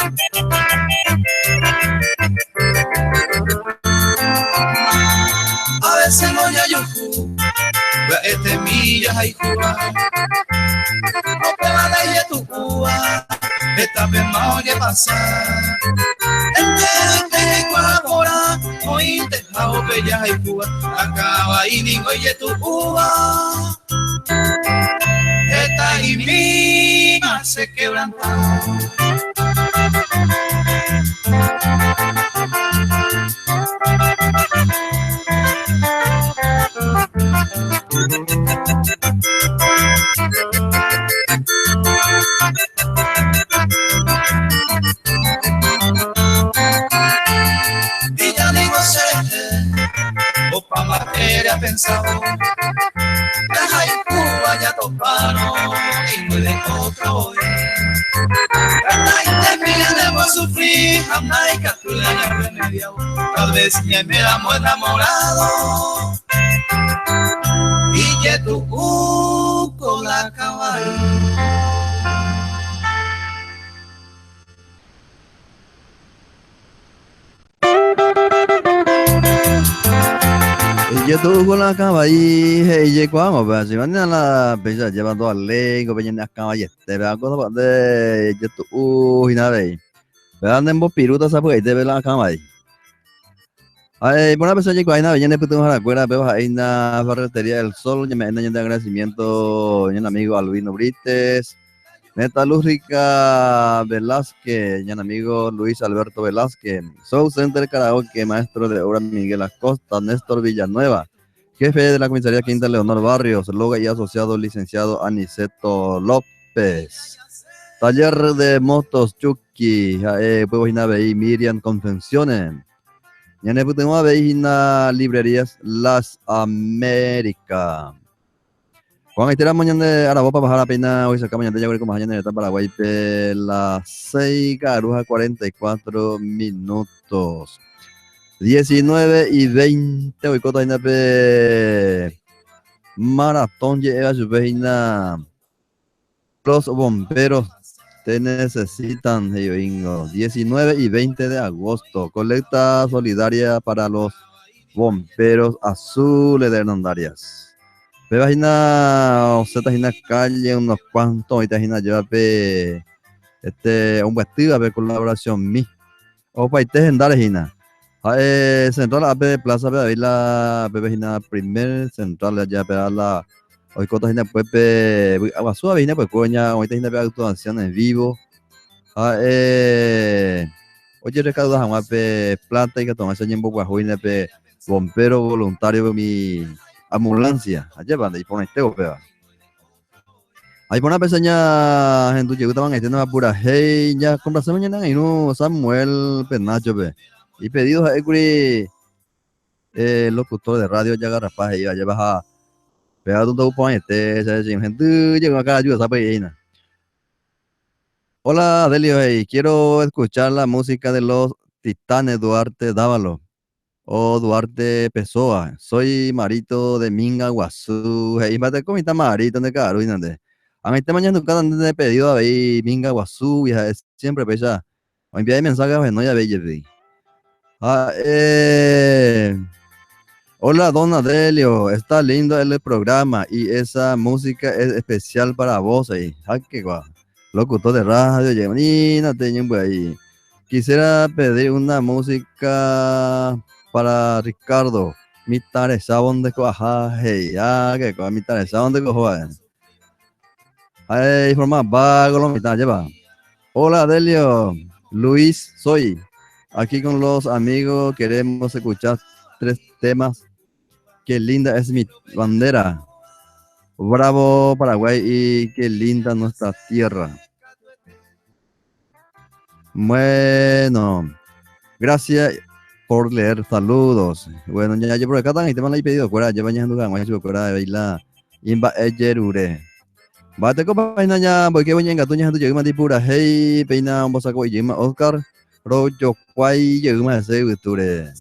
A veces no jajuhu pya'etemi jahayhúva, upéva ndaijetu'úva hetápema ojepasa. Enteroite jaikuaa porã oĩnteha upe jahayhúva, akãvai ningo ijetu'úva. Heta imíma che quebrantado. Opa mba'ére apensávo Jahayhúva jatopárõ Ningo de otro voi Hetaitemi ñanembosufri Ha ndaikatúi ñañarremediávo Tal vez ñaiméramo enamorado Ijetu'u ko la kavaju. Ijetu'u la akã vai he'i jekuaáma upéva che imanina la péicha ajépa ndovaléingo pe ñane akã vaiete péva ko nde ijetu'u hína avei. Péva nembopirúta sapy'aite pe la akã vai. Ha iporã péicha jaikuaáina avei ñane pytyvõharakuéra péva ha'éina Ferretería del Sol ñame'ẽna ñande agradecimiento ñane amigo Albino Brites. Metalúrgica Velázquez, ñane amigo Luis Alberto Velázquez, Show Center Karaoke, maestro de obra Miguel Acosta, Néstor Villanueva, jefe de la comisaría Quinta Leonor Barrios, Loga y asociado licenciado Aniceto López. Taller de Motos Chucky, ha'e upévo hína avei Miriam Confecciones. Ñanepytyvõ avei hína Librerías Las Américas. Ko'ag̃aitéramo ñande aravo papahára péina ohechakáma ñande jaguerekomaha ñane retã Paraguáipe las seis ka'aru ha 44 minutos. 19 y 20 oikóta hína pe maratón je'éva chupe hína los bomberos te necesitan he'i oĩngo. 19 y 20 de agosto, colecta solidaria para los Bomberos Azules de Hernandarias. Péva hína osẽta hína calle unos cuantos oĩta hína ajéva pe este ombyatýva pe colaboración-mi. Opaite hendáre hína. Ha'e central ápe plaza-pe avei la pépe hína primer central aja péva la oikóta hína upépe vy'aguasu avei hína puekue oña oĩta hína pe actuación en vivo. Ha'e Ojerekauda hag̃ua pe pláta ikatu hag̃uáicha oñemboguahu hína pe bombero voluntario umi ambulancia. Ajépa nde iporãite upéva. Ha iporã péicha ñahendu jeýta va'erã nueva purahéi ñakomplaséma ñane angirũ Samuel Penacho-pe. Ipedido ha'ékuri locutor de radio jagarrapa he'íva ajépa ha péva katu porãite che hendy jey akãraju asápe hína. Hola Adelio he'i, quiero escuchar la música de los Titanes Duarte Dávalo o Duarte Pesoa, soy Marito de Minga Guasu, he'i mba'eteko mitã Marito nde ka'aru hína nde. Ag̃aitéma ñahendukáta nde nde pedido avei Minga Guasúgui ha'e siempre péicha oenviái mensaje ohenói avei jepi. Ha'e Hola don Adelio, está lindo el programa y esa música es especial para vos he'i. Háke kua, locutor de radio jeýma, ñembyai. Quisiera pedir una música para Ricardo, mitã rechávo nde ko aha he'i. Háke kua, mitã rechávo nde ko ohóva. Ha'e iforma vago lo mitã, ajépa. Hola Adelio, Luis soy. Aquí con los amigos queremos escuchar tres temas. Qué linda es mi bandera. Bravo Paraguay y qué linda nuestra tierra. Bueno, gracias por leer. Saludos. Bueno, ya yo por acá también tema la pedido fuera, lleva ya de la imba'e jerure. Mba'eteko péina ñamboykévo ñe'ẽngatu ñahendu jeýma ndipurahéi péina ombosako'i jeýma Oscar rojokuái jeýma hese yvytúre.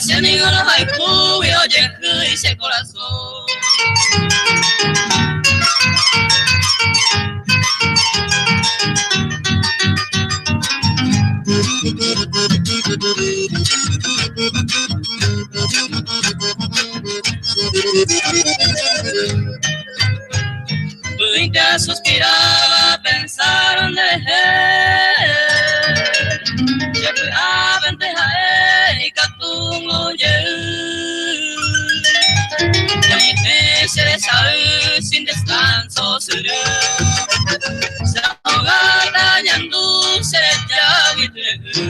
Che ningo rohayhúgui ojehýi che korasõ. Py'ỹinte asuspiraba pensaron nderehe. Che py'ápente ha'e ikatúngo jey. Oñe'ẽ che resay sin descanso syry. Che ahogáta añandu che rejágui tyre'ỹ.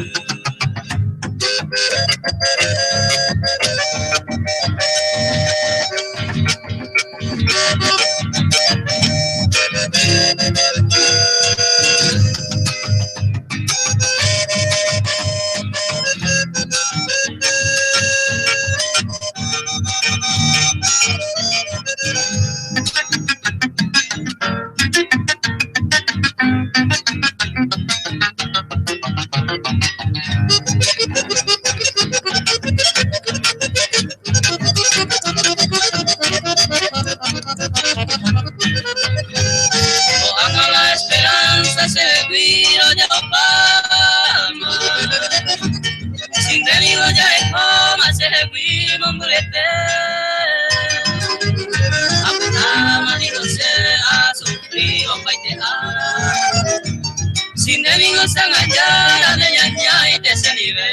Ko'ág̃a la esperanza chehegui ojapopáma. Sin nde ningo jahekóma chehegui mombyryete. Apytáma ningo che asufri opaite ára. Sin nde ningo chag̃ajára neñañaite chendive.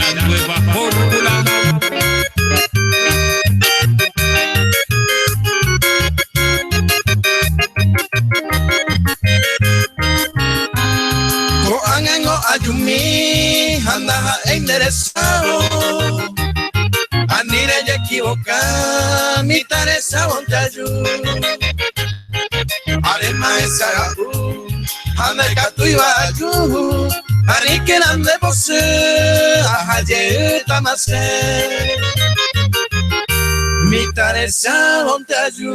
La nueva fórmula. Ko'ág̃ango ajumi ha ndaha'éi nde resao. Ani rejekivoka mitã resavonte aju. Aréma hesara'u ha ndaikatúiva aju. Aníkena nde pochy aha jeýtama che. Mitã resãvonte aju.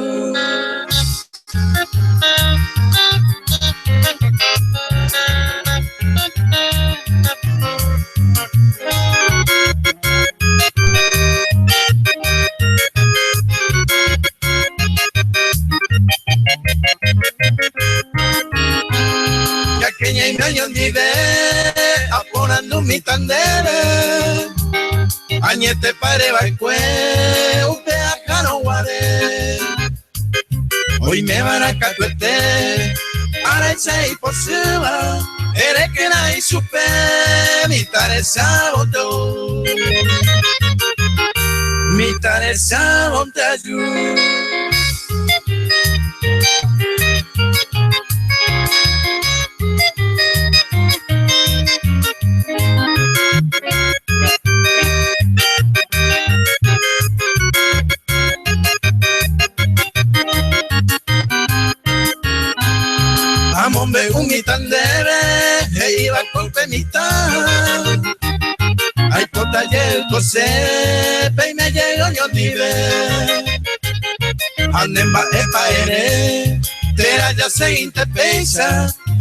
Jaque ñaime oñondive, aporandu mitã ndéve, añetépa ereva'ekue upe ahárõ guare. Oimeva'erã katuete áraicha ipochýva, erékena ichupe mitã resãvonte ou. Mitã resãvonte aju. Amombe'u mitã ndéve he'íva ko upe mitã Aipota jey ko che peime jey oñondive Ha ne mba'épa ere térã jaseguínte péicha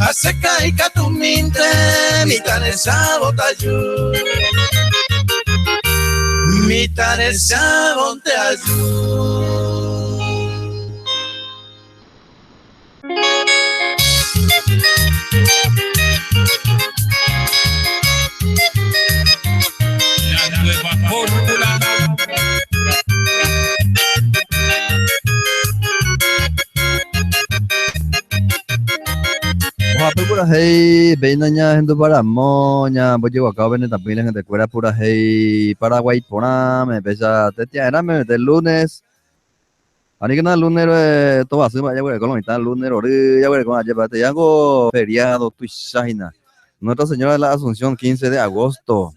Ha che ka'i katumínte mitã resãvo taju Mitã resãvonte aju. La nueva fórmula. Ohapy purahéi péina ñahenduparamo ñambojeguakávo pene tapỹi la hentekuéra purahéi Paraguái porãme péicha tetia'erãme mete lunes Aníkena lunes tovasy mba'e jaguereko lo mitã lunes rory jaguereko ajépa te'ángo feriado tuicha hína Nuestra Señora de la Asunción 15 de agosto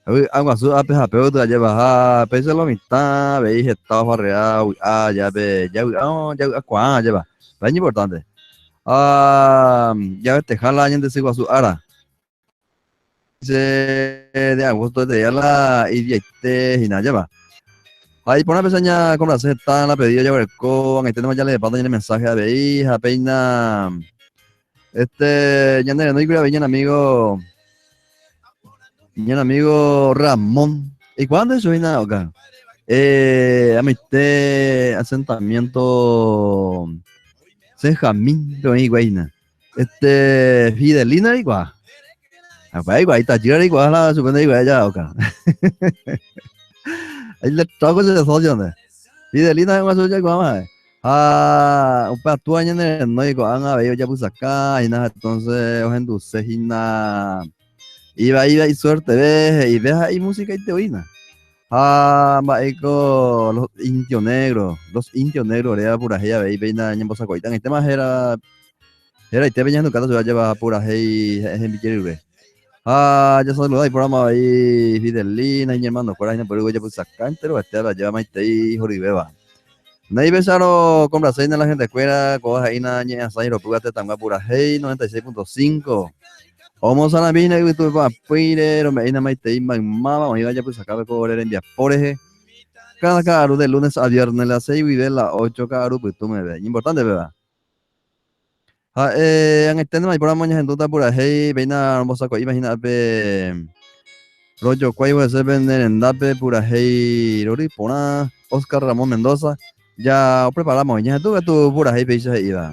Vy'a guasu ápe ha péoty ajépa ha péicha lo mitã avei heta ofarrea vy'a ajápe javy'a javy'akuaa ajépa la iñimportante ha javeteha la ñande sy guasu ára. 15 de agosto de la idiaite hína ajépa. Ha iporã péicha ñakomplase heta la pedido jaguereko ag̃aite ndéma jaleepáta ñane mensaje avei ha péina este ñane renóikuri avei ñane amigo ñane amigo Ramón. Eikuaa nde chupe hína oka? Eh, amoite asentamiento Benjamín pe oĩ hikuái hína. Este, Fidelina reikuaa. Apa igual, itajýra reikuaa la chupe ndeikuaa ja oka. Ahí le toco ese socio nde. Fidelina es una jaikuaa ma. Ha upe atúa ñane renói ko'ág̃a avei ojapysaka hína entonces ohenduse hína ivaíva isuerteve he'ive ha imusikaite oína. Ha mba'éiko los indios negros, los indios negros réva purahéi avei péina ñembosako'íta ag̃aitéma héra héraitépe ñahendukáta chupe ajépa purahéi hembijeryve. Ha jasaluda iporãma avei Fidelina, iñermanokuéra hína upérupi ojapysaka enterovetévape ajépa maitei horyvéva. Néi péicharõ komplaséina la hentekuéra, kóva ha'éina ñe'ẽasãi ropýva tetãgua purahéi 96.5. Omosarambi hína yvytu papýire, rome'ẽina maitei maymáva oĩva japysakápe ko ore rembiapo rehe. Káda ka'aru de lunes a viernes la seis guive la ocho ka'aru pytũ meve. Iñimportánte péva. Ha'e ag̃aiténtema iporãma oñehendúta purahéi péina rombosako'íma hína ápe rojokuáivo hese pene rendápe purahéi rory porã Oscar Ramón Mendoza ja opreparáma oĩ ñahendu katu purahéi péicha he'íva.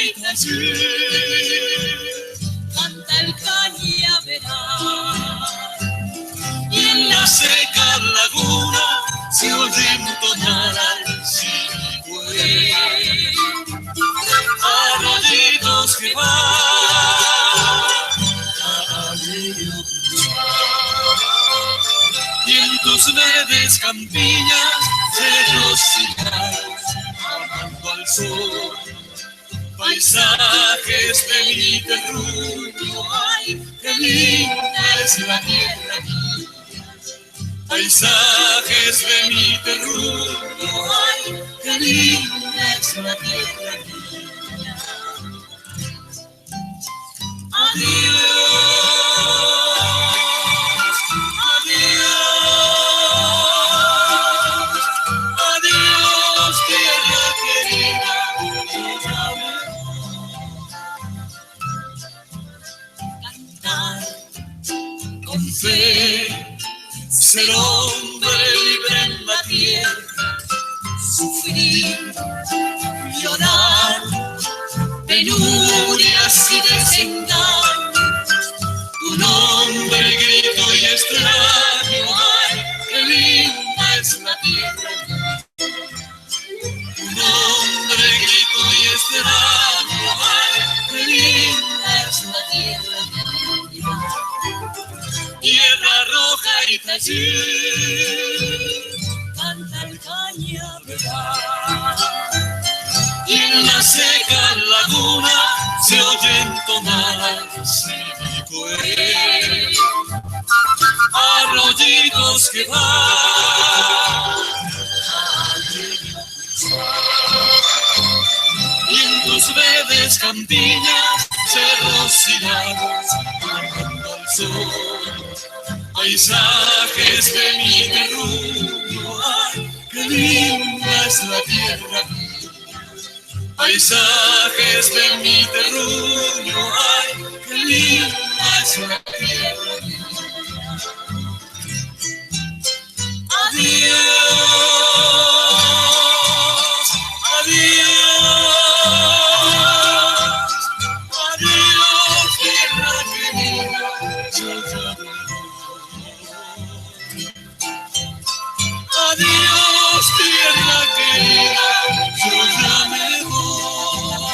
y Tallí, canta el cañaveral. Y en la seca laguna se oye entonar al sirigüey. Arroyitos que van y en tus verdes campiñas, cerros y lagos, amando al sol. Paisajes de mi terruño, ay, qué linda es la tierra mía. Paisajes de mi terruño, ay, qué linda es la tierra mía. Adiós, adiós, adiós, tierra querida, yo ya me voy. Cantar con fe, ser hombre libre en la tierra, sufrir, llorar, penurias y desengaños. Tu nombre grito y extraño, ay, qué linda es la tierra mía. Tu nombre grito y extraño, ay, qué linda es la tierra mía. Tierra roja y Tallí, canta el cañaveral. Y en la seca laguna se oye entonar al sirigüey. Arroyitos que van y en tus verdes campiñas, cerros y lagos, amando al sol. Paisajes de mi terruño, ay, qué linda es la tierra mía. Paisajes de mi terruño, ay, qué linda es la tierra mía. Adiós, adiós, adiós, tierra querida, yo ya me voy. Adiós, tierra querida, yo ya me voy.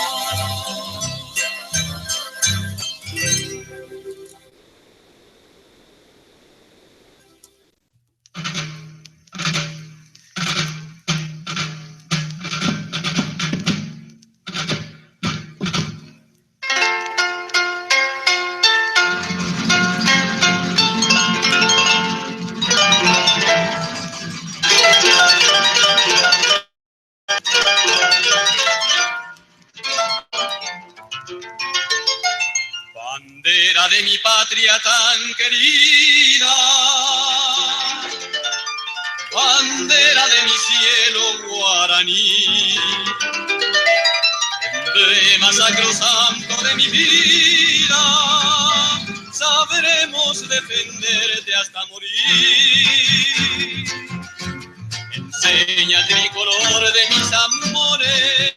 Bandera de mi patria tan querida, bandera de mi cielo guaraní, emblema sacrosanto de mi vida, sabremos defenderte hasta morir. Enseña el tricolor de mis amores,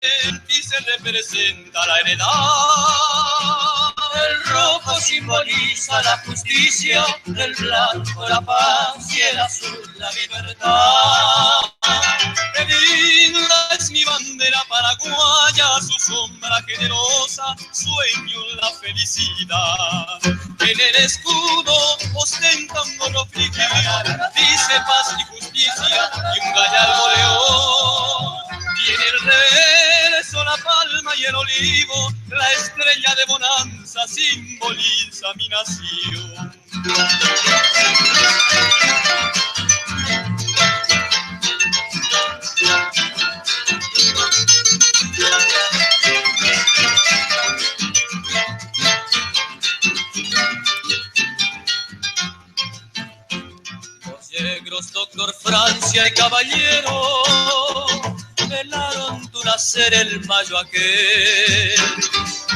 en ti se representa la heredad. El rojo simboliza la justicia, el blanco la paz y el azul la libertad. Qué linda es mi bandera paraguaya, su sombra generosa, sueño la felicidad. En el escudo ostenta un gorro frigio, dice paz y justicia y un gallardo león. Y en el reverso la palma y el olivo, la estrella de bonanza simboliza mi nación. Los negros, doctor Francia y caballero, velaron tu nacer el mayo aquel.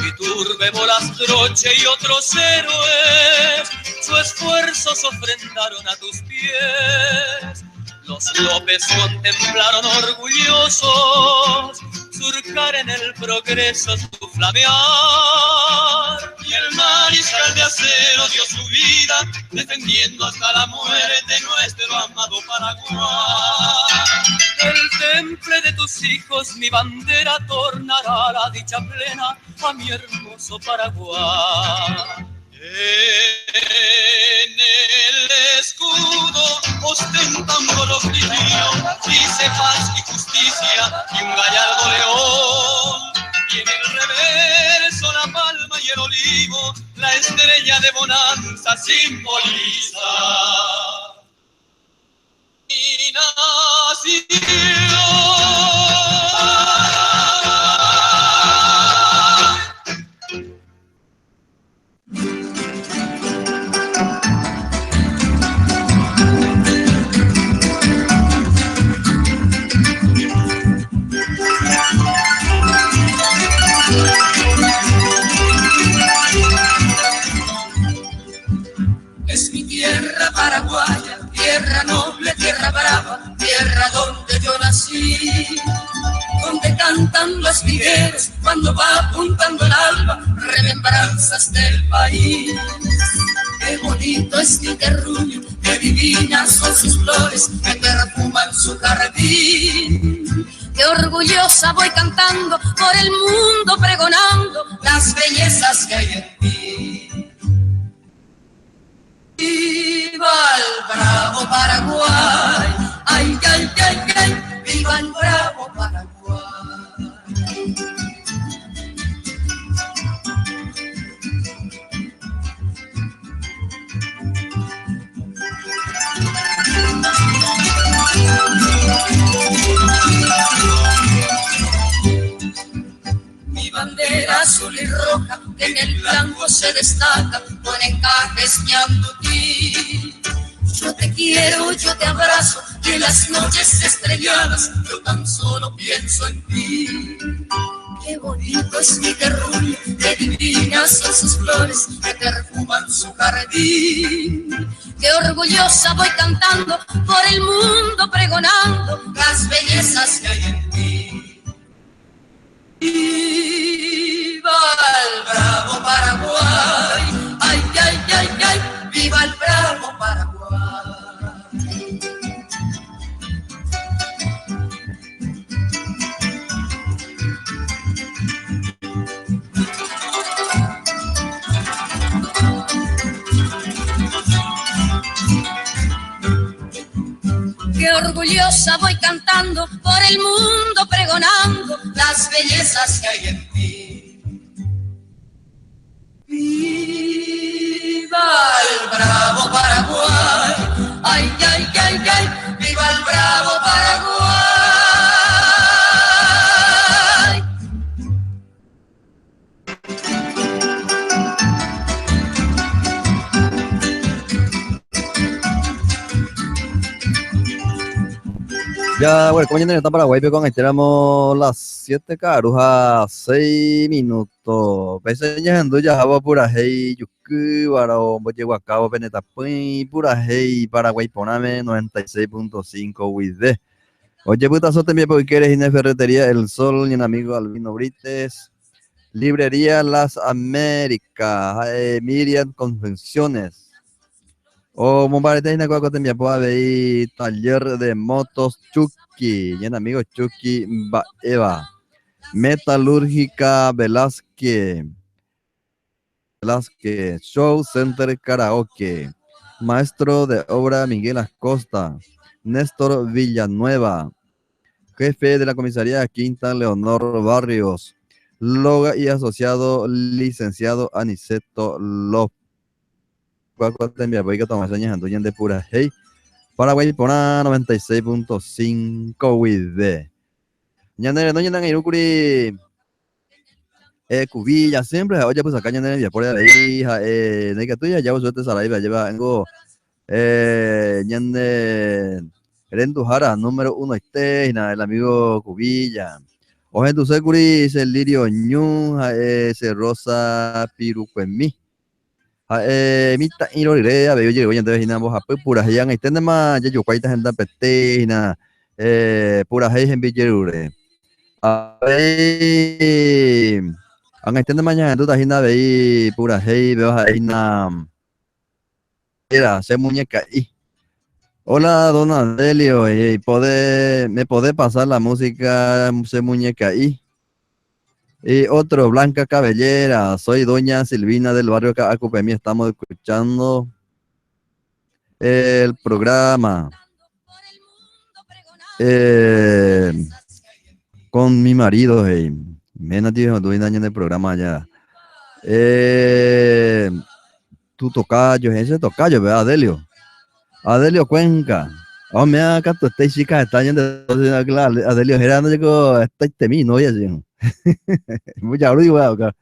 Iturbe, Bolastroche y otros héroes, su esfuerzo se ofrendaron a tus pies. Los López contemplaron orgullosos Surcar en el progreso su flamear. Y el mariscal de acero dio su vida, defendiendo hasta la muerte nuestro amado Paraguay. El temple de tus hijos, mi bandera, tornará la dicha plena a mi hermoso Paraguay. En el escudo ostenta un golosquillo, dice paz y justicia y un gallardo león. Y en el reverso la palma y el olivo, la estrella de bonanza simboliza. Mi nación. Es mi tierra paraguaya, tierra noble, tierra brava, tierra donde yo nací. Donde cantan los vigueros cuando va apuntando el alba, remembranzas del país. Qué bonito es mi terruño, qué divinas son sus flores que perfuman su jardín. Qué orgullosa voy cantando por el mundo pregonando las bellezas que hay en ti. ¡Viva el bravo Paraguay! ¡Ay, ay, ay, ay! ¡Viva el bravo Paraguay! Mi bandera azul y roja que en el blanco se destaca con encajes ñandutí. Yo te quiero, yo te abrazo y en las noches estrelladas yo tan solo pienso en ti. Qué bonito es mi terruño, qué divinas son sus flores que perfuman su jardín. Qué orgullosa voy cantando por el mundo pregonando las bellezas que hay en ti. ¡Viva el bravo Paraguay! ¡Ay, ay, ay, ay! ¡Viva el bravo Paraguay! Qué orgullosa voy cantando por el mundo pregonando las bellezas que hay en ti. ¡Viva el bravo Paraguay! ¡Ay, ay, ay, ay! ¡Viva el bravo Paraguay! Ya, bueno, como ya está Paraguay, pero con entramos las 7 carujas, 6 minutos. Pese ya ya jaba pura hey, yuku, baro, boyeguacabo, penetapui, pura hey, Paraguay, poname, 96.5 UID. Oye, puta, sote mi porque eres Inés Ferretería El Sol, y un amigo Albino Brites. Librería Las Américas, Miriam Confecciones. O Mombarete Inacuaco te envió taller de motos Chucky, y en amigo Chucky Eva. Metalúrgica Velázquez. Velázquez, Show Center Karaoke. Maestro de obra Miguel Acosta. Néstor Villanueva. Jefe de la comisaría Quinta Leonor Barrios. Loga y asociado licenciado Aniceto López. De pura hey. Paraguay por 96.5 UID. Ñanere no ñanan irukuri cubilla siempre oye pues acá ñanere vía por ahí hija nega tuya ya vos suerte saraiba lleva algo ñande Rendujara número 1 este el amigo Cubilla. Oje tu securi se lirio ñu se rosa pirucuemi. Mita irorire a beyo llego ya hina boja pura yan este ma ya yo cuaita gente pete hina pura hei en villerure. Avei ag̃aiténtema ñahendúta hína avei purahéi péva ha'e hína héra che muñeka'i. Hola don Adelio, pode, me pode pasar la música che muñeka'i? Y otro, Blanca Cabellera, soy doña Silvina del barrio Ka'akupemi, estamos escuchando el programa. Eh, con mi marido, hey. Mena tío, tú en el programa ya. Eh, tu tocayo, ese tocayo, ¿verdad, Adelio? Adelio Cuenca. Oh, mira, acá tú estás chica, está yendo, Adelio Gerardo llegó, está temi, no, ya, sí. Mucha ruido, acá.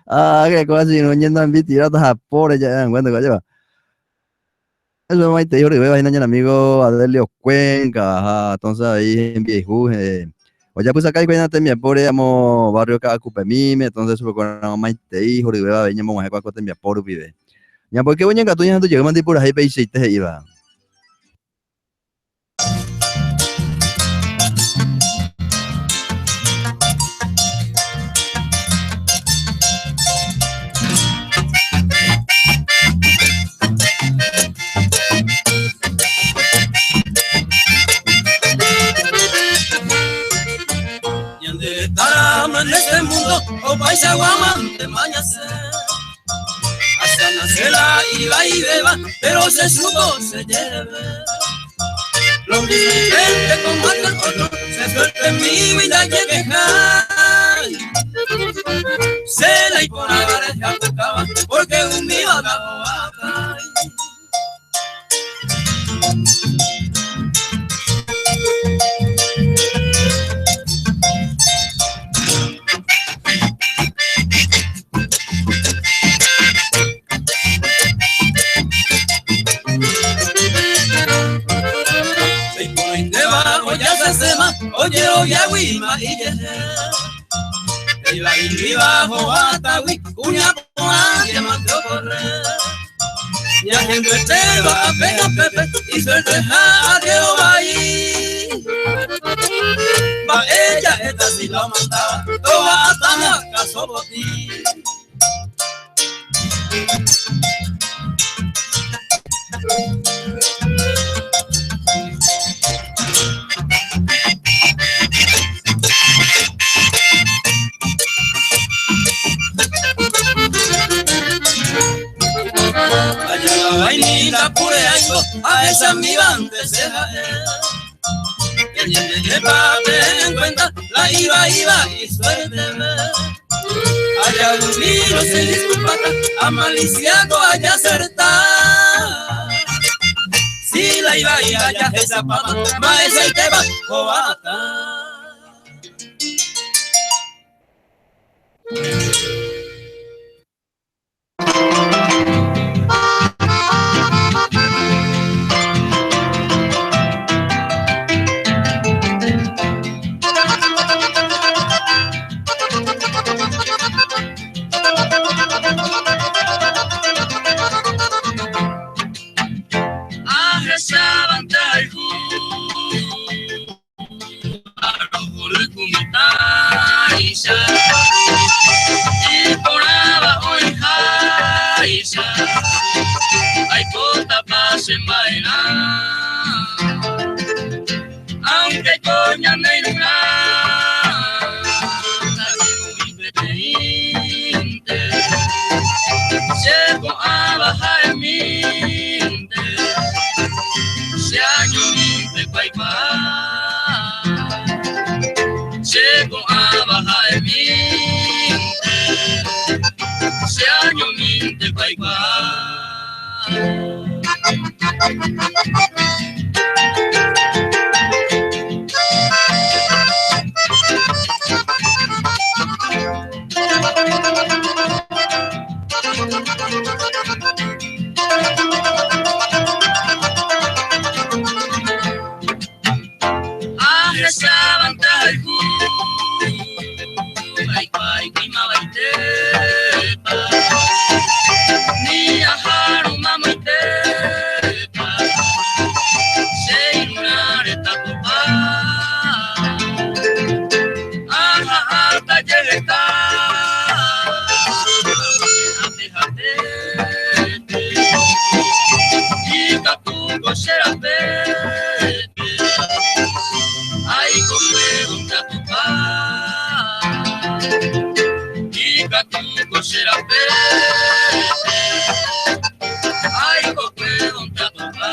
Ah, qué cosa, si no yendo en tirado a por ya, bueno, lleva. Eso me te digo, el amigo Adelio Cuenca, ajá, entonces ahí en viejo, oye, pues acá hay cuenta mi por amo barrio Cacupemime, entonces su con más te dijo, ribe veña mo cuaco te mi por vive. Ya porque voy a catuña tu llegó mandi por ahí pe te iba. En este mundo o paisa guamante mañase hasta nacer la iba y beba pero se supo se lleve. Lo diferente como aquel otro se suelta en mi vida y quejar. Se la y por agarrar porque un viva Oye, oye, wima y Iba y bajo atawi, cuña que mandó correr. Ya gente te va a pega pepe y suerte a ahí. Va ella esta si la mandaba, toda hasta la caso botí. Vainita pure algo, a esa mi bande se Que pa en cuenta, la iba, iba y suerte Allá un se disculpa, a maliciado allá acertar. Si la iba, iba, ya esa pama, ma esa y te va, cobata. Aunque coña me Llego a bajar minte, se año paipa. Llego a bajar minte, se año paipa. Kokue atupa Ikatu ko che rapére Ay kokue atupa.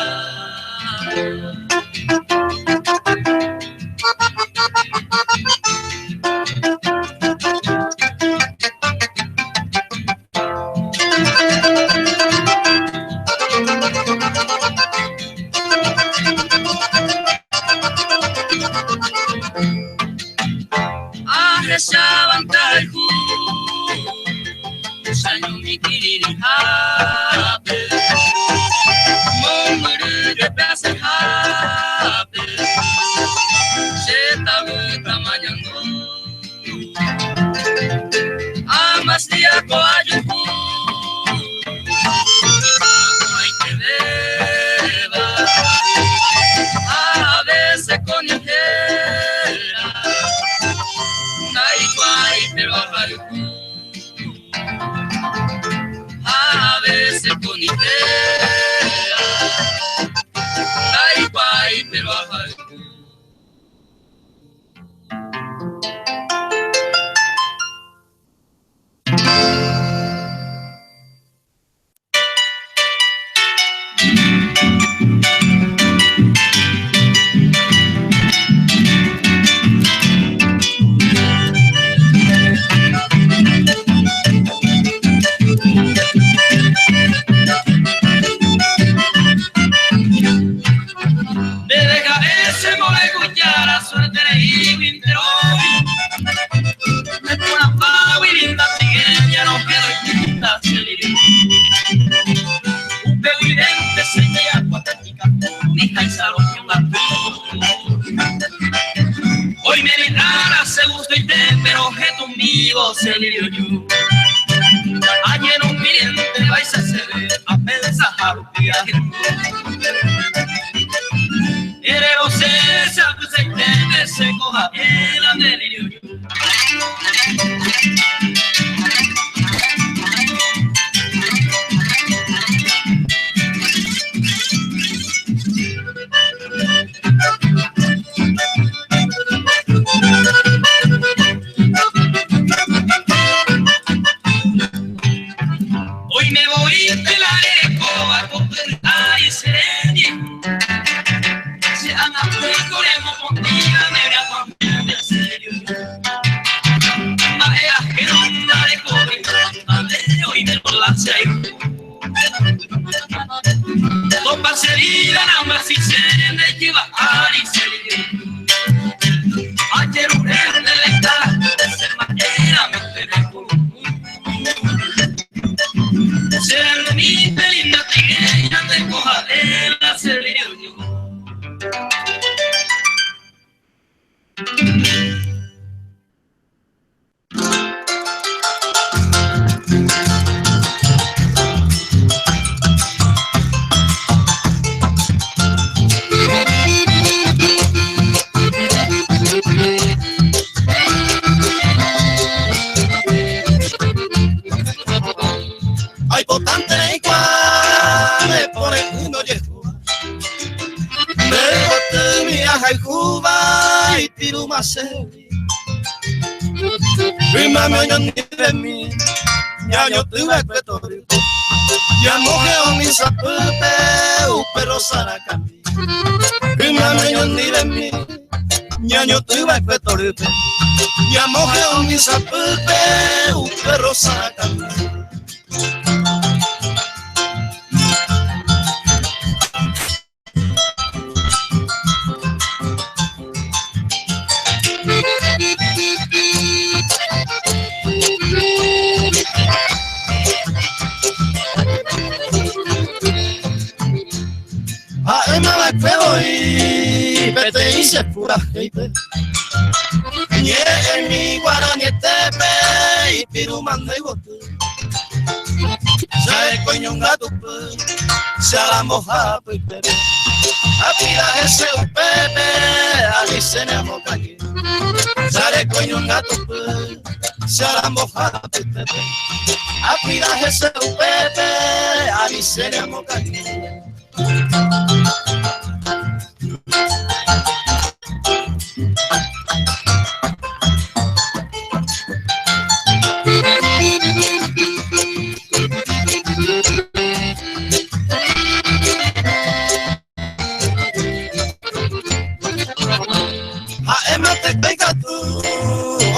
Ikatu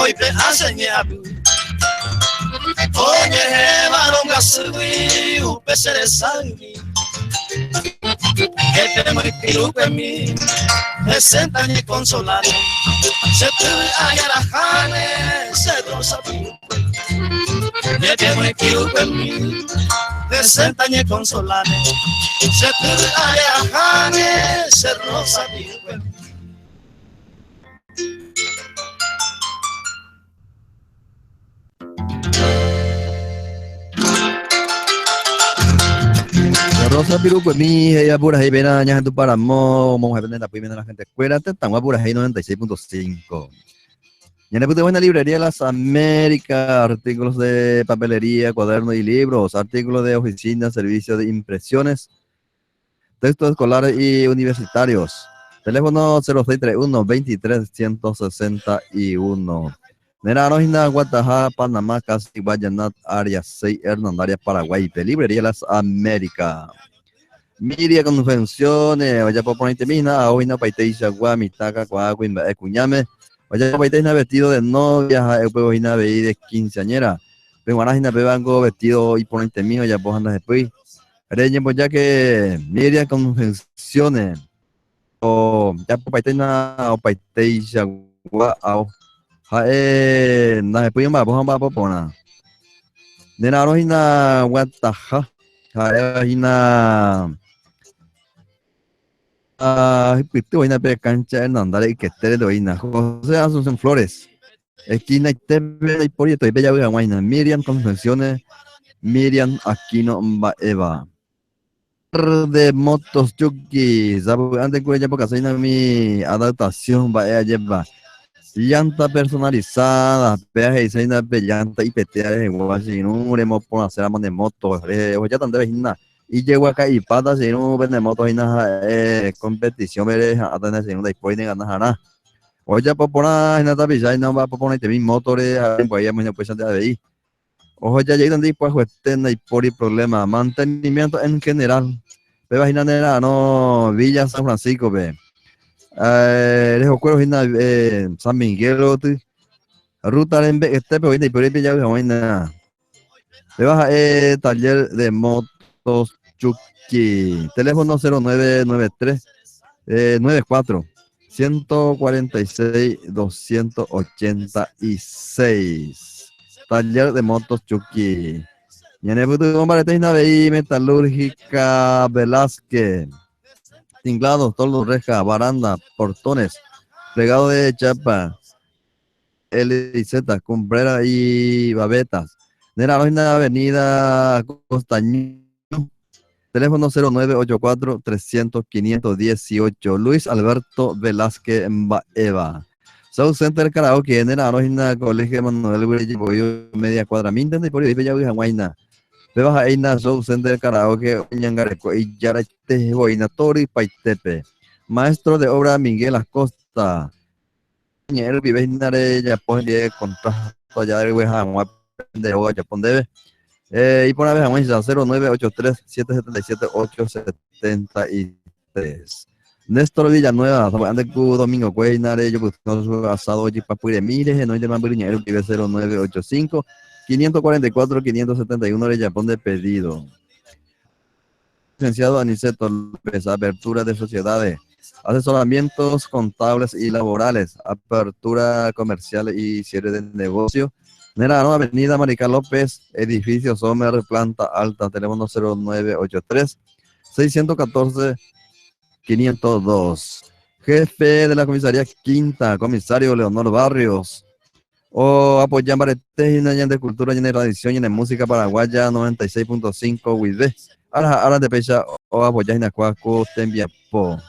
oipe'a che ñe'ãpy. Oñehẽva rombyasýgui upe che resaymi. Jepe moipirúpemi hesenta ñekonsoláne. Che tyvy añaraháne che rosa pirukue. Jepe moipirúpemi hesenta ñekonsoláne. Che tyvy añaraháne che rosa pirukue. Rosa Pirukuemi he'i purahéi pena ñahenduparamo omoguahẽ pende rapy la gente kuéra tetãgua purahéi 96.5. Ñanepytyvõ en la librería Las Américas, artículos de papelería, cuadernos y libros, artículos de oficina, servicio de impresiones, textos escolares y universitarios. Teléfono 0631 23 161. Nera Guataja, Panamá, Casi, Guayanat, Área 6, Hernandaria, Paraguay. Librería Las Américas. Miria Convenciones, vaya por ponerte mina, hoy no paiteisha, Guamitaca, Cuacuimba, Ecuñame. Vaya paiteisna vestido de novia, eupebojina veí de quinceañera. Peguarajina pebango vestido y ponerte mío, ya vos andas después. Reñe, pues ya que Miriam Convenciones, o ya paiteina o paiteisha, guau. Ha'e ndahepýi mba'apo ha mba'apo porã. Nera'arõ hína guataha, ha'éva hína hypytývo hína pe cancha Hernandarias yketére hína. José Asunción Flores, esquinaitépe ndaipóri etoipe javy hag̃ua hína. Miriam Convenciones, Miriam Aquino mba'éva. De Motos Chucky, sapy'ánte ku ejapokasehína umi adaptación mba'e ajépa. Llanta personalizada, péa he'iséhína pe llanta ipetéa rehegua che irũ remoporãséramo ne moto rehe ohejáta ndéve hína ijeguaka'ipáta che irũ pene moto hína ha'e competición-pe reha'ãta ne che irũ ndaipóri negana harã. Ojapo porã hína tapicha hína omba'apo porãitemi mótore ha rembo'éi amo hína upéichante avei. Oheja jeýta nde ipyahuete ndaipóri problema. Mantenimiento en general. Péva hína ne ra'arõ Villa San Francisco-pe. Rehokuéro hína San Miguel roty. Ruta rembe'yetépe voi ndaipóri pejavy hag̃ua hína. Péva ha'e taller de motos Chuki. Teléfono 0993 94 146 286. Taller de motos Chuki. Ñanepytyvõ mbarete hína avei Metalúrgica Velázquez. Tinglados, toldo, reja, baranda, portones, plegado de chapa, LZ, cumbrera y babetas. Nera'arõ hína Avenida Costaño. Teléfono 0984 300 518. Luis Alberto Velázquez mba'éva. South Center Karaoke, nera'arõ hína Colegio Emanuel Guirejepoi media cuadra mínte ndaipóri voi pejavy hag̃ua hína. Péva ha'e hína South Center Karaoke oñangareko ijaraite voína tory paitépe. Maestro de obra Miguel Acosta. Ñe'ẽ rupive hína rejapo hendive contrato aja hag̃ua pende róga ojapo ndéve. Iporãve hag̃uáicha 0983 777 873. Néstor Villanueva, sapy'ánte ku domingo-kue hína rejopytyvõ su asado ojepapyremi rehenói nde mambyry ñe'ẽ rupive 0985 544 571 rejapo nde pedido. Licenciado Aniceto López, apertura de sociedades, asesoramientos contables y laborales, apertura comercial y cierre de negocio. Nera'arõ Avenida Marical López, edificio Sommer, planta alta, teléfono 0983 614 502. Jefe de la comisaría quinta, comisario Leonor Barrios. Oapoja mbarete hína ñande cultura, ñane tradición, ñane música paraguaya 96.5 guive. Ára ha ára ndepéicha oapoja hína kua ko tembiapo.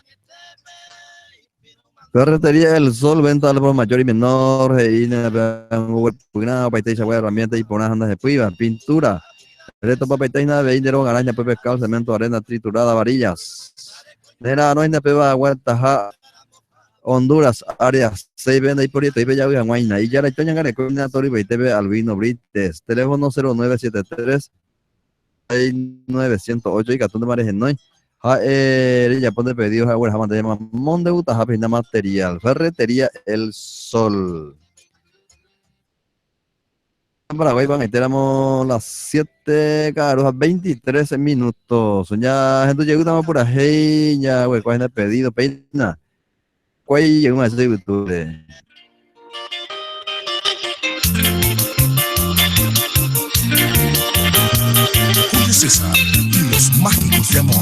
Ferretería El Sol, venta al por mayor y menor, he'i pyrã opaiteichagua herramienta iporã ha ndahepýiva, pintura, retopapaite hína avei nde rogarã hína pe pescado, cemento, arena triturada, varillas. Nera'arõ hína péva aguataha Honduras, área 6-pe ndaiporietei pe javy hag̃ua hína. Ijaraite oñangareko hína torypaitépe Albino Brítez. Teléfono 0973 6908 ikatu ndéma rehenói. Ha'e rejapo nde pedido ha egueraha mante mamo nde gutahápe hína material. Ferretería El Sol. Paraguay pag̃aitéramo las 7 ka'aru ha 23 minutos. Ñahendu jeýtama purahéi ñaguekua hína pedido péina. Kuái jeýma che yvytúre. Julio César y los mágicos de amor.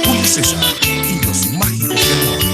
Julio César y los mágicos de amor.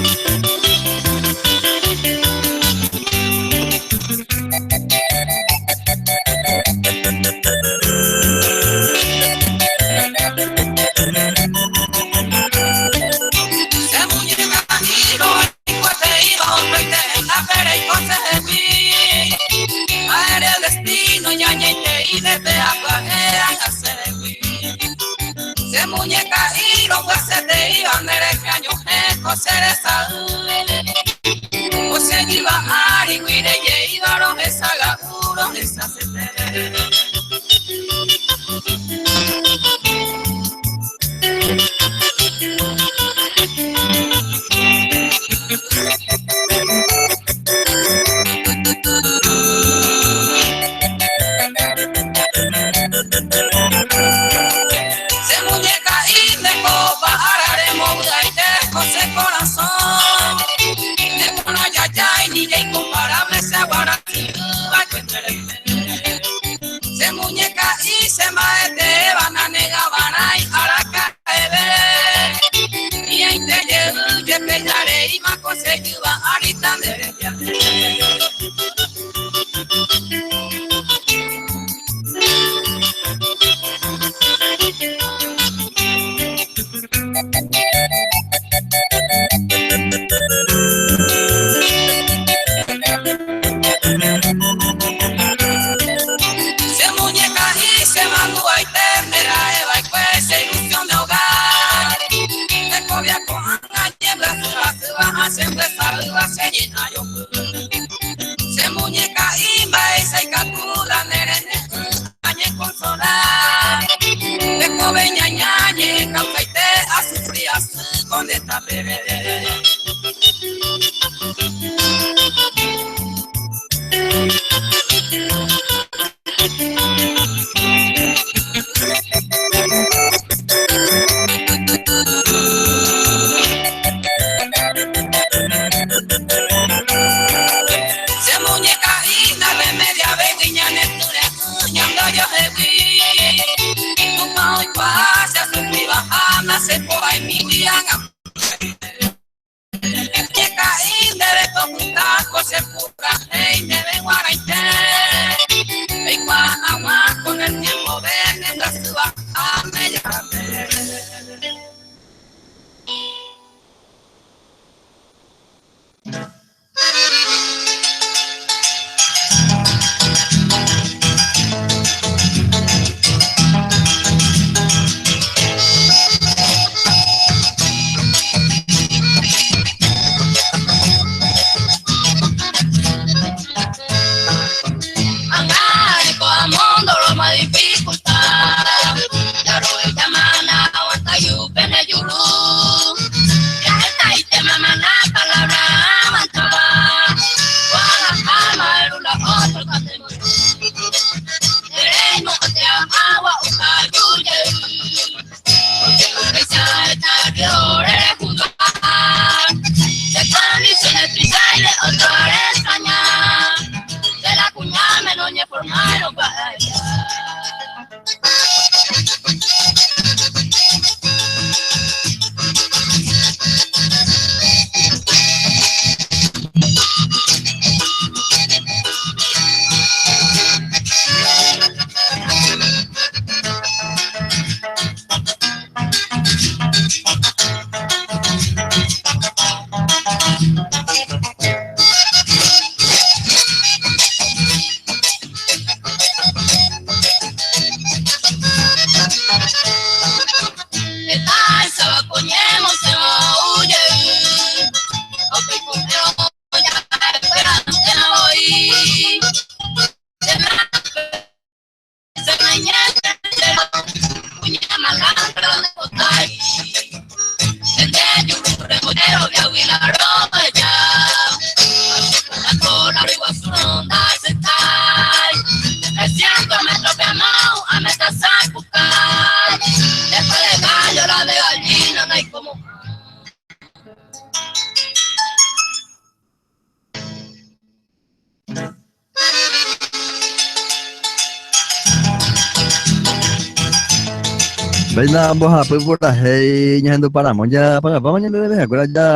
Péina mbohapy purahéi ñahenduparamo japagapáma ñande debehakuéra ja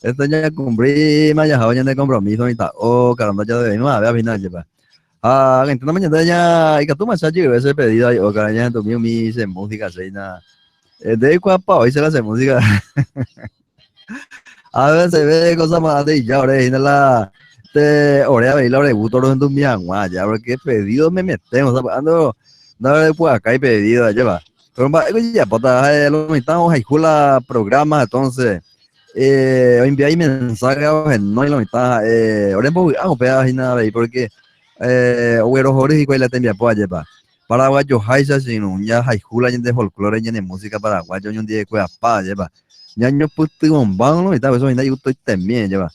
esto ñakumplíma jahávo ñane compromiso mitã'o caramba jadebeíma ave avei ajépa. Ha ag̃aitýnama ñande ña ikatúma che ajyve che pedido ai'o karai ñahendumi umi che música chéina. Nde eikuaapa voi che la che música. A veces ve cosa más de ya ore hína la te ore avei la ore gusto rohendumi hag̃ua ya porque pedido me metemos sapy'ánte ndarepu'akái pedido ajépa. Pero mba'éiko ojejapóta ha'e lo mitã ohayhu la programa entonces eh, oenvia imensaje ohenói lo mitã ha'e ore mbovy'a upéva hína avei porque eh, oguerohory hikuái la tembiapo ajépa. Paraguayoháicha che irũ, jahayhu la ñande folklore, ñane música paraguaya oñondive'ekueapa, ajépa. Ñañopytyvõmbágui mitã péicha oĩta igustoitemie, ajépa.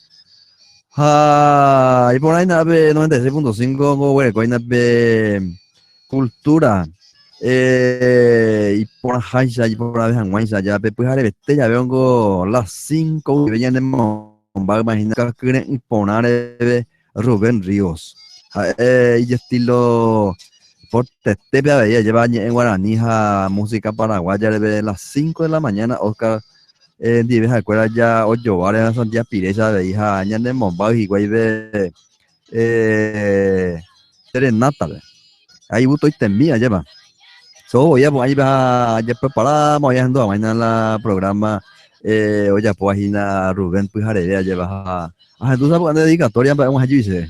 Ha iporã hína ápe 96.5 oguereko hína pe cultura eh, iporãháicha, iporãve hag̃uáicha, ja pe pyharevete jave ongo las 5 guive ñanemombáyma hína kyre'ỹ porã reve Rubén Ríos. Ha'e ijestilo portetépe avei ajépa ñe'ẽ guarani ha música paraguaya reve las 5 de la mañana Oscar eh, ndive ha'ekuéra ja ojováre Santiago Pirecha avei ha ñanemombáy hikuái pe eh, serenata-pe. Ha igustoitemi ajépa. So voi apu'ã jepe ha japreparáma oĩ ahendu hag̃ua la programa eh, ojapóva hína Rubén pyhareve ajépa ha Ahendu sapy'a nde dedicatoria mba'e og̃uahẽ jey chéve.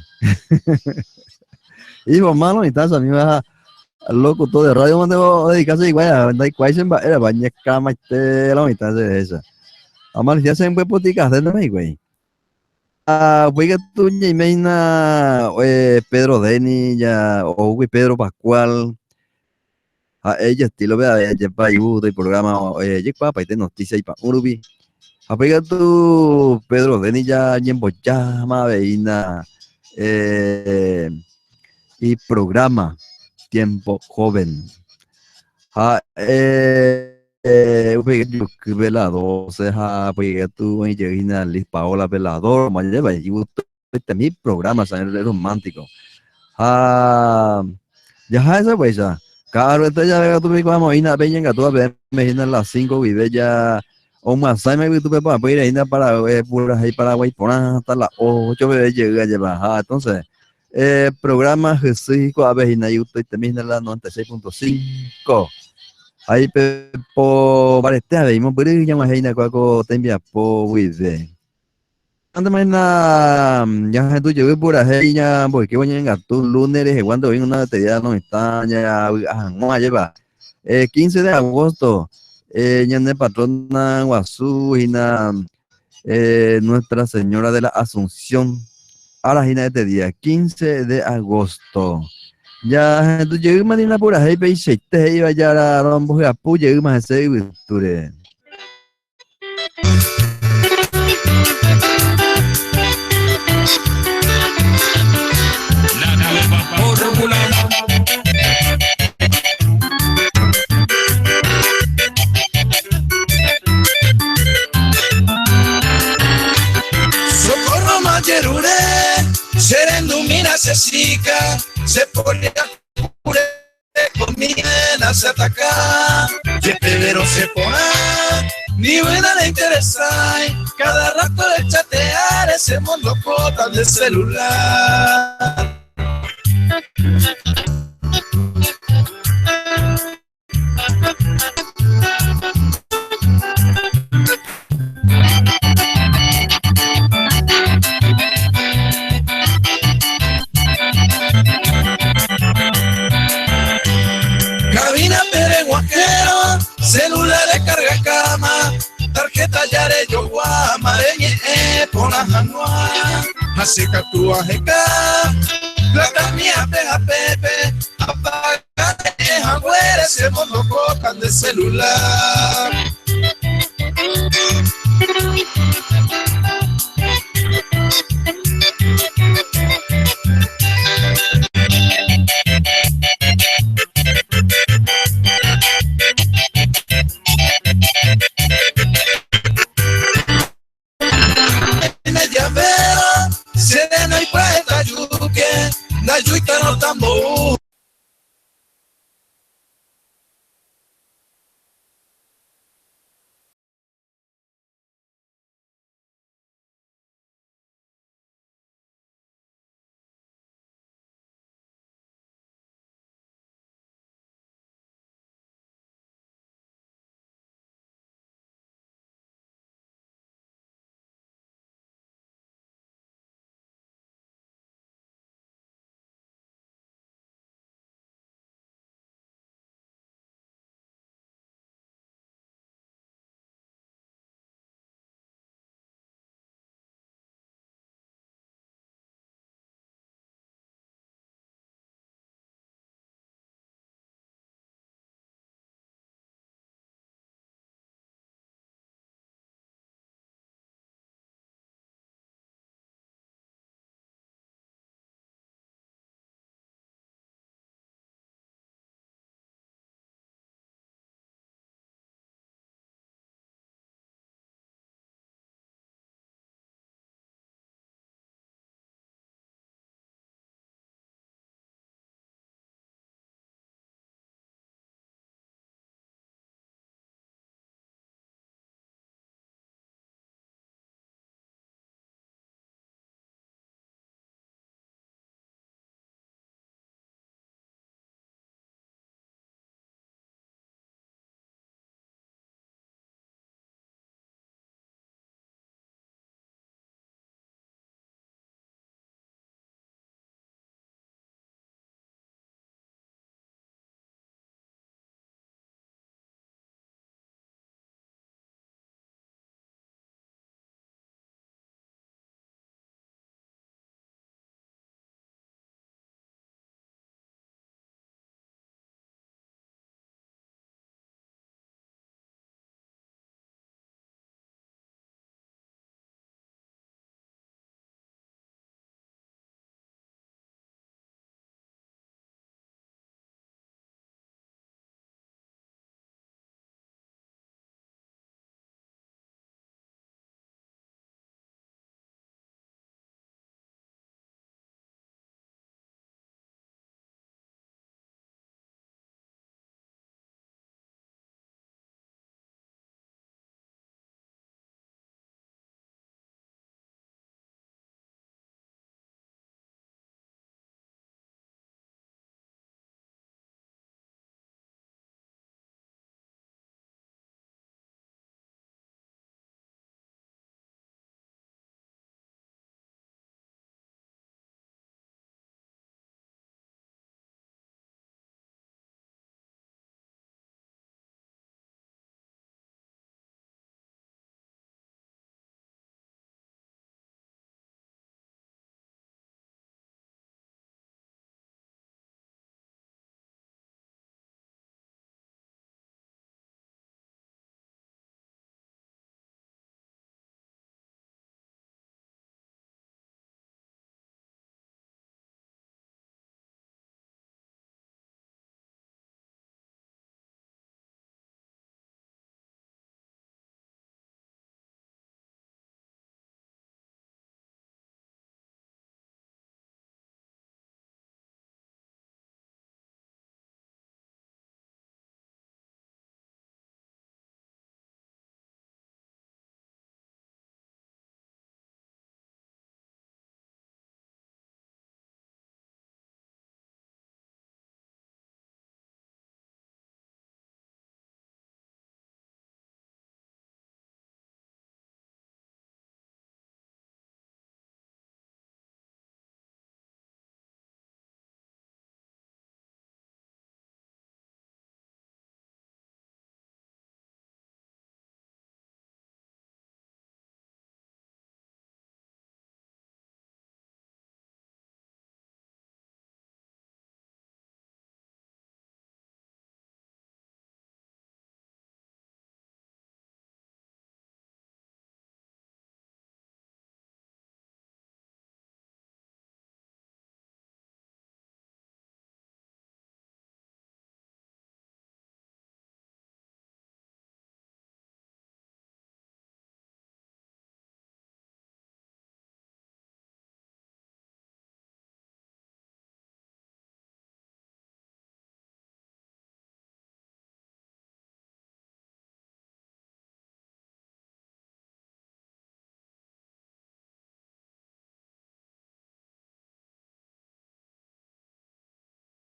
Hijo, mano, mitã che amigo ha locutor de radio mante odedika che hikuái ha ndaikuaái che mba'érapa ñekamaite la mitã che rehecha. Amanecía che mbyepotikaséntema hikuái. Ha upéi katu ñaime hína eh, Pedro Deni, ja oúgui Pedro Pascual, Ha'e ijestilope avei ajépa igusto iprograma ojekuaapaite noticia ipa'ũ rupi. Ha upéi katu Pedro Denis ja ñembojáma aveína iprograma Tiempo Joven. Ha'e upéi juky la 12 ha upéi katu oĩ jey hína Liz Paola pe la 2, ajépa igustoitemi programa romántico. Ha jaha esa upéicha. Ka'aruete jave katu peikuaamo'ĩna pe iñangatúva peẽme hína las 5 guive ja omyasãima yvytu pepoapýre hína para purahéi Paraguái porã hasta las 8 peve jey ajépa. Ha entonces programa hysýi ko'ápe hína igustoitemi hína la 96.5. Ahí pepo mbarete avei mombyry ñag̃uahẽ hína kua ko tembiapo guive. Ándema ñahendu jevy purahéi ñamboykévo ñe'ẽngatu lunes rehegua nde oĩ una batería no mitã javy'a hag̃ua ajépa. 15 de agosto ñane patrona guasu hína Nuestra Señora de la Asunción ára hína este día 15 de agosto. Ñahendu jeýma ni la purahéi peichaite he'íva jára rombohyapu jeýma hese yvytúre. La nueva fórmula. Socorro majerure, serendumina se chica, se pone a Comienza a atacar, que primero se pone, ni buena le interesa, cada rato de chatear ese mundo de celular. Cabina pereguajero, celular de carga cama, tarjeta yare yo guama, pona hanua, así que jeka, plata mía peja pepe, apaga ese monocotan de celular. Llavero, sereno y puesta yuque, la yuita no tambor.